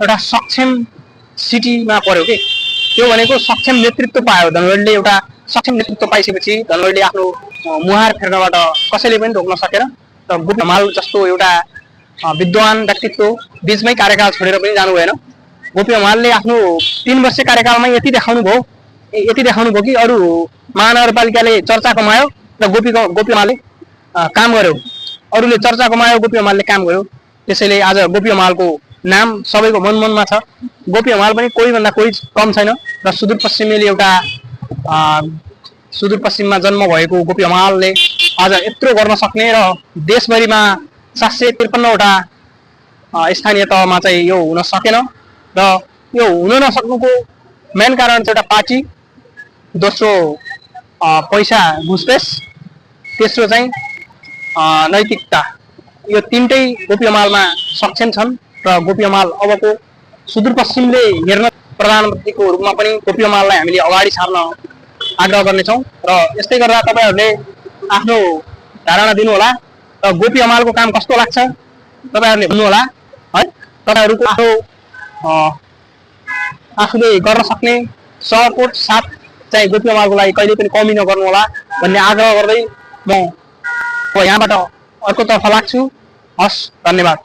एउटा सक्षम सिटीमा पर्यो के त्यो भनेको सक्षम नेतृत्व पायो धनगढीले एउटा सक्षम नेतृत्व पाइसकेपछि धनगढीले आफ्नो मुहार फेर्नबाट कसैले पनि रोक्न सकेन र गोपी हमाल जस्तो एउटा विद्वान व्यक्तित्व बीचमै कार्यकाल छोडेर पनि जानु भएन गोपी हमालले आफ्नो 3 वर्ष कार्यकालमै यति देखाउनु भयो कि अरू महानगरपालिकाले चर्चा कमायो र गोपी हमालले काम गर्यो अरूले चर्चा कमायो गोपी हमालले काम गर्यो त्यसैले आज गोपी हमालको नाम सबैको मनमनमा छ गोपी हमाल पनि कोही भन्दा कोही कम छैन र सुदूरपश्चिमेली एउटा सुदूरपश्चिममा जन्म भएको गोपी हमालले आज यत्रो गर्न सक्ने र देशभरिमा 753 वटा स्थानीय तहमा चाहिँ यो हुन सकेन र यो हुन नसक्नुको मेन कारण चाहिँ एउटा पार्टी दोस्रो पैसा घुसपेस तेस्रो चाहिँ नैतिकता यो तीनटै गोपी हमालमा सक्षम छन् र गोपी हमाल अबको सुदूरपश्चिमले हेर्न प्रधानमन्त्रीको रूपमा पनि गोपी हमाललाई हामीले अगाडि सार्न आग्रह गर्नेछौँ र यस्तै गर्दा तपाईहरुले आफ्नो धारणा दिनुहोला र गोपी हमालको काम कस्तो लाग्छ तपाईहरुले भन्नुहोला है तपाईहरुको आफूले गर्न सक्ने सपोर्ट साथ चाहिँ गोपी हमालको लागि कहिले पनि कमी नगर्नु होला भन्ने आग्रह गर्दै म यहाँबाट अर्कोतर्फ लाग्छु हस् धन्यवाद।